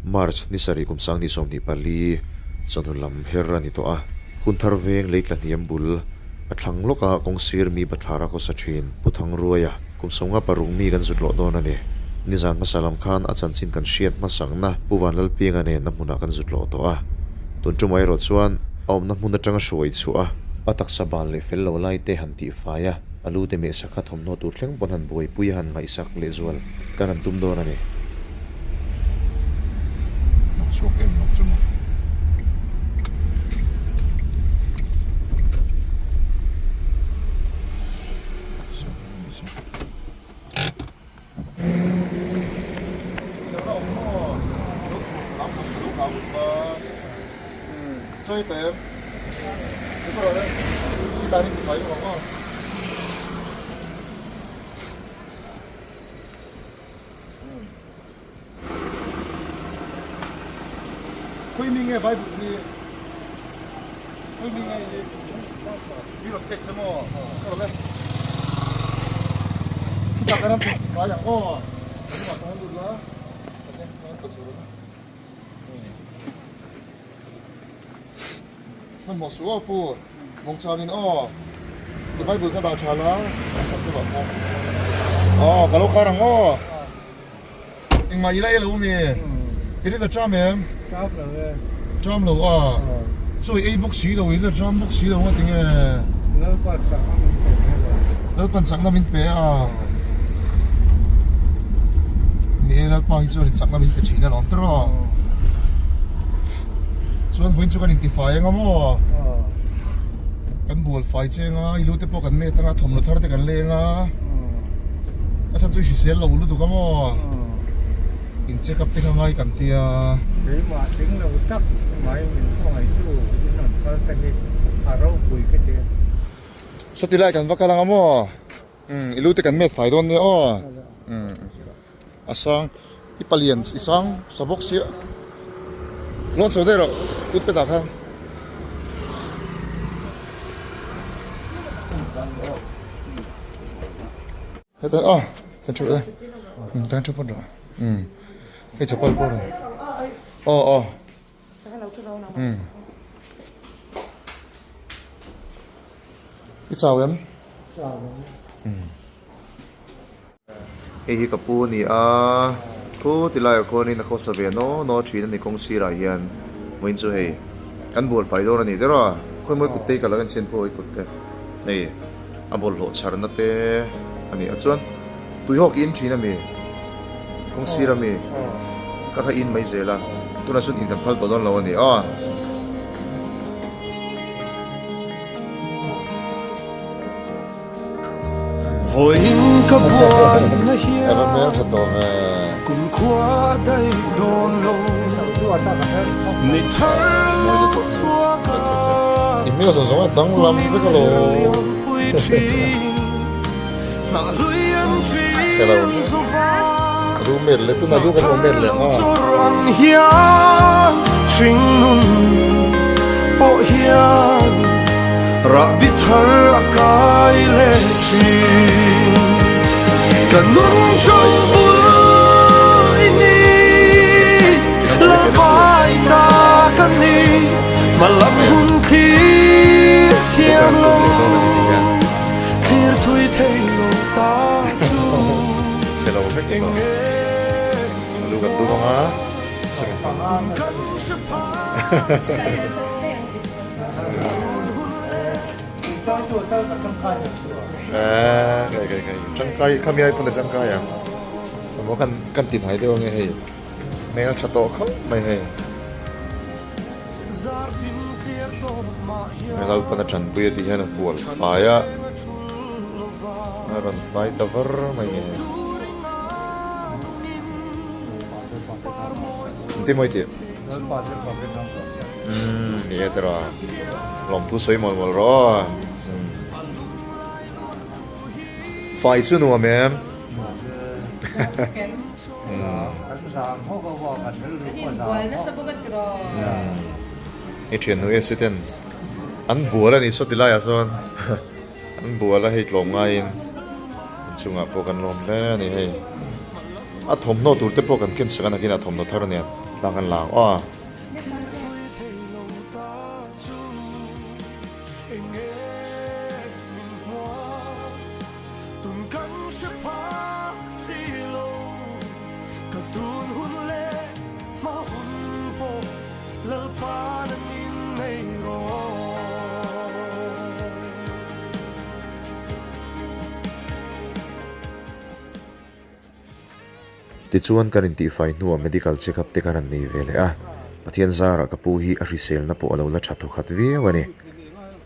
March ni sarih kum 2024 chawhnu lam her a ni tawh a. Hun thar veng lei tla hniam bul a thlang lawk a kawng sir mi bathlar a khawsa thin Pu Thangruaia kum 56 mi kan zut lawh dawn a ni. Nizan hmasa lam khan a chanchin kan hriat hmasakna Pu Vanlalpianga nen a hmunah kan zut lawh tawh a. Tun tumah erawh chuan a awmna hmun atanga hruai chhuah a, a taksa bal leh fel lo lai te han tih fai a, a lu te mehsak kha thawmhnaw tur thleng pawn han buaipui a han ngaihsak lehzual kan han tum dawn a ni. Hnawk chhuak em lo chu maw. Khawi mi nge Bible hi khawi mi nge hi mi rawn pek che maw ka rawn e khitah kan han tum fai ang aw kan hnungah kan han lut la kan han kal chho dawn a hmanhmawh suh aw pu mawngchangin aw i Bible kha dah tha la a chhan deuh ah khan aw ka lo khar ang aw. Engmah i la e lo mi? I rilta ṭam em? Ṭam lo e. Ṭam lo a? Chaw i ei bawk si lo, i rilta ṭam bawk si lo nga tinge? Lalpan chakna min pe a. Lalpan chakna min pe a. Ni e, Lalpa hi chuan chakna min pe ṭhin alawm tiraw? Chuan vawiin chu kan intifai anga maw? Kan bual fai cheng a, i lu te pawh kan met anga, thawmhnaw thar te kan leng a. A chhan chu i hrisel lo lutuk a maw? In check up te kha ngai kan tia. Keimah tling lo tak mai min hmangaihtu in rawn kal te hi a ropui ka ti a. Sawti lai kan va kal ang a maw? Umm i lu te kan met fai dawn nia aw. Umm a sang i palian i sang sa bawk sia. Lawn chho daih rawh footpath ah khan. Heta a kan thu e kan thu phawt rawh umm hei chapal pawh rawn aw aw umm i chau em umm hei hi ka pu a ni a thu ti laiah khuanin a khawsa ve naw naw thin a ni kawng sirah hian vawiin chu hei kan bual fai dawn a ni der a khawimawi kut te hi ka lo en chhin pawh i kut te hei. A bawlhhlawh chharna te a ni a chuan tuihawk in thin a mi kawng sir a mi ka kha in mai zel a tunah chuan in kan phal tawh dawn lo a ni a. Vawiin ka buaina hian kumkhua daih dawn lo ni thar lo chhuak a I hmel zawng zawng a danglam vek alawm. A lu met leh tunah lu kan awm met leh a. Pawh hian rahbi thar a kai leh thin ka nun chawng bul i ni lalpai ta ka ni hmalam hun thlir thiam lo thlir thui thei lo ta chu Chhe lo vek tawh a lu kan dum ang a. Tangkai khami ai pawn a tangkai ang emaw kan kan ti hnai deuh ange hei hmel tha tawh khauh mai hei Lalpan a tanpui a tih hian a hual fai a a rawn fai ta var mai ni hei. Engtin maw i tih? Umm ni e tiraw lawmthu sawi mawlh mawlh rawh aw. Fai chu nuam em? I thiannu e si ten an bual a ni saw ti laiah chuan an bual a hei tlawm ngaiin an chungah pawh kan lawm hle a ni hei. A thawmhnaw tur te pawh kan ken sak a nakin a thawmhnaw thar ania. Thla kan la ang aw. Tichuan kan intihfai hnuah medical check up te kan han nei ve leh a, Pathian zarah ka pu hi a hriselna pawh a lo la tha thawkhat viau a ni.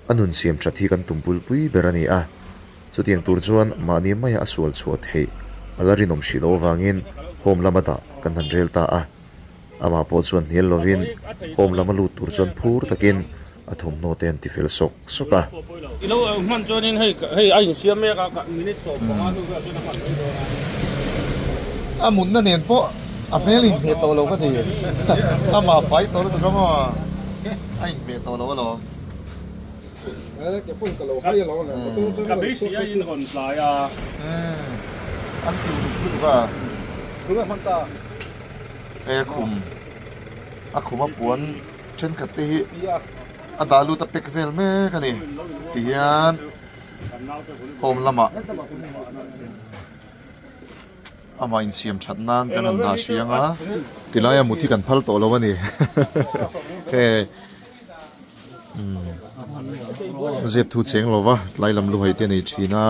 A nun siam that hi kan tum pulpui ber a ni a, chutiang tur chuan mahni maia a sual chhuah theih a la rinawm hrih loh avangin home lama dah kan han rel ta a. Amah pawh chuan hnial lovin home lama lut tur chuan phur takin a thawmhnaw te an ti fel sawk sawk a. I lo hman chuanin hei hei a insiam mek a minute 15 hnu velah chuan a hman mai dawn a. A mutna nen pawh a hmel inhmeh tawh lo ka ti. Amah fai tawh lutuk a maw? A inhmeh tawh lo alawm. Ka beisei a in rawn tlai a. An ti uluk lutuk a. Hei a khum a khum a puan thenkhat te hi a dah lut a pack vel mek a ni tihian home lamah amah insiam that nan kan han dah hri ang a tilai a mut hi kan phal tawh lo a ni hei zep thu cheng lova tlai lam luhai te a nei thin a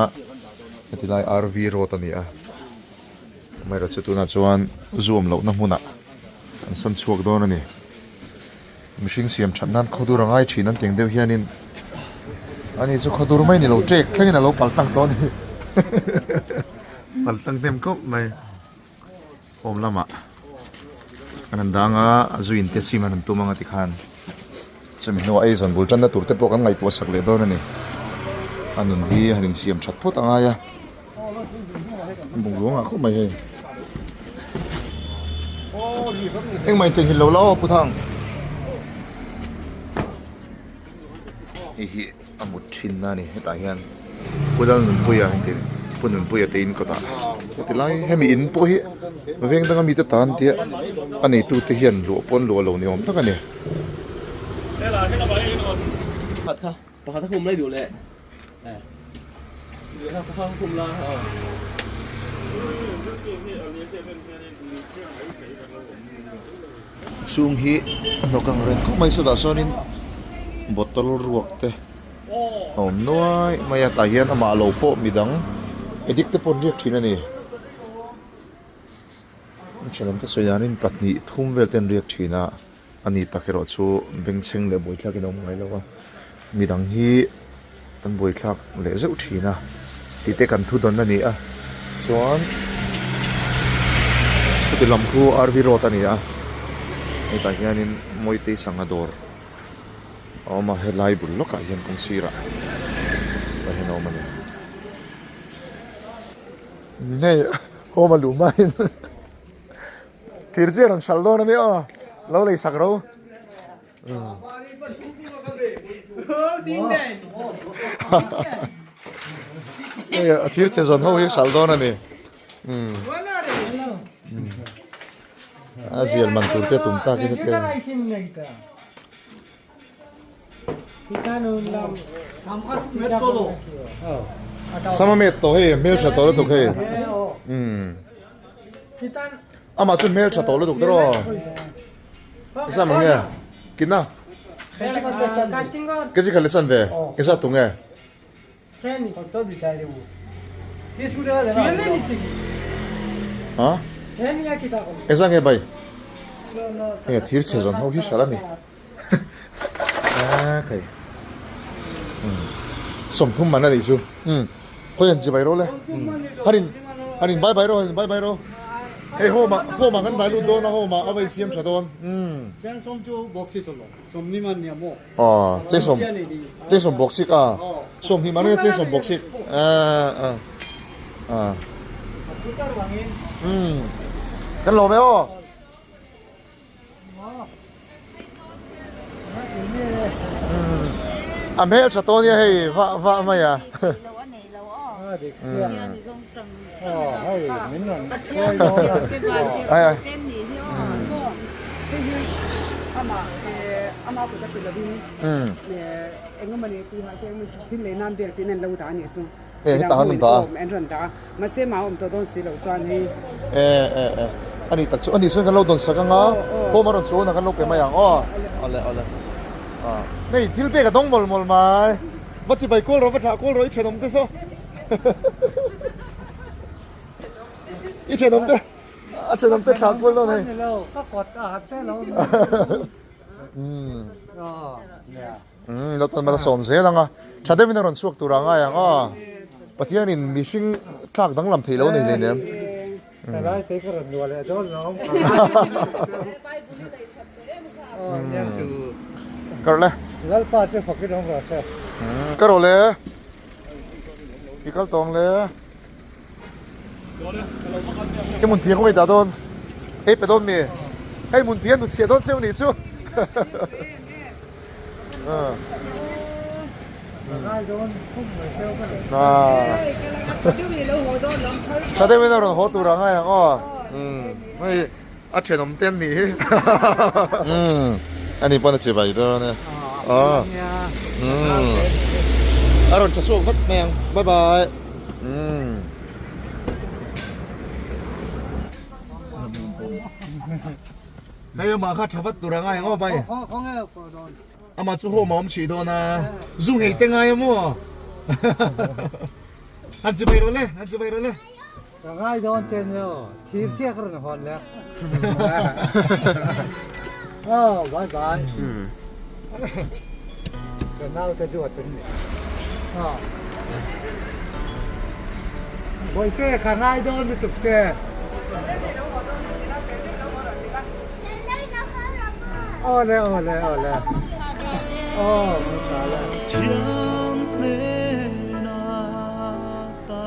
heti lai RV road a ni a. Amaherawhchu tunah chuan zuam lohna hmunah an sawn chhuak dawn a ni. Mihring siam that nan khawdur a ngai thin an teng deuh hianin ani chu khawdur mai ni lo ṭek thlengin a lo pal tlang tawh a ni. Pal tlang hnem khawp mai. Home lamah an han dang a, a zuin te sim an han tum ang a tikhan chumi hnuah eizawn bul tanna tur te pawh kan ngaihtuah sak leh dawn a ni. A nun hi han insiam that phawt a ngai a. Bungrua ngah khawp mai hei. Engmah in theihnghilh lo la aw Pu Thang. Hei hi a mut thin a ni hetah hian Pu Lalnunpuia heti Pu Nunpuia te in kawtah heti lai hemi in pawh hi veng danga mite tan tia a neitu te hian luah pawh an luah lo ni awm tak a ni. Pakhat a khum lai duh leh. Chung hi a hnawk ang reng khawp mai sawtah sawnin bottle ruak te a awm nuai mai a tah hian amah lo pawh midang addict te pawh an riak thin a ni. Thenawm te sawi danin pahnih thum vel te an riak thin a. A ni tak erawh chu bengchheng leh buaithlak in a awm ngai lo a, midang hi an buaithlak leh zeuh thin a tih te kan thu dawn a ni a, chuan chuti lam khu RV road a ni a, hetah hianin Mawitei sangha dawr a awm a, helai bul lawkah hian kawng sirah tah hian a awm a ni. Hei home a luh hmain. Thir chiah rawn hralh dawn a nia aw, lo lei sak ro. Hei a thir che zawn ho hi hralh dawn a ni. A zial man tur te tum takin a tel. Sama met tawh hei hmeltha tawh lutuk hei amah chu hmeltha tawh lutuk tawh rawh zam ang nge kina kezi khat leh chan ve keza tu nge ha eza nge bai hei thir chhe zawn ho hi hral a ni. A khai sawmthum man a nih chu khawi an chibai rawh le hanin hanin bye bye rawh hanin bye bye rawh hei home ah home ah kan dai lut dawn a home ah a va insiam tha dawn aw chesawm chesawm bawk sik a sawmhnih man a nia chesawm bawk sik a a a kan lawm e aw. A hmel tha tawh nia hei vah vah mai a. Amah ama kut a ti lovin engemaw ni tihah te thil lei nan vel tiin an lo dah a nih chu. E hetah han rawn dah a. An rawn dah a. Mahse mah a awm tawh dawn si loh chuan hei. E e e ani tak chu ani chuan kan lo dawn sak anga home a rawn chuan a kan lo pe mai ang aw. Awle awle a hei thil pek a dawng mawlh mawlh mai. Va chibai kual rawh va thlah kual rawh i thenawm te saw. I thenawm te a thenawm te thlah kual dawn hei. Ka kawt a te lo. Umm. Umm lo tan sawm zel ang a. Tha deuhin a rawn chhuak tur a ngai ang aw. Pathianin mihring tlak danglam theih lo a nei hle nen. Helai te ka rawn nuah leh dawn lo. Ka rawh le. Lalpa chu fakin awm rawh se. Ka rawh le. I kal tawng le. Hei mun phiang awm dah dawn hei pe dawn mi hei mun phiang nut chhiah dawn cheu nih chu tha deuh in a rawn haw tur ang ai ang aw hei a thenawm te an nih hi ani pawn a che bai dawn e a rawn tha chhuak vat mai ang bye bye. Hei amah kha tha vat tur a ngai ang aw bai. Amah chu home a awm chih dawn a. Zu ngei te ngai a maw? Han chi bai rawh le, han chi bai rawh le. Ka ngai dawn che nia aw, thir chiah ka rawn hawn le. Aw, bye bye. Ka naute duat an ni. Aw. Bawihte ka ngai dawn lutuk che. Aw le aw le aw le. Aw, ka ta le. Thian hnena ta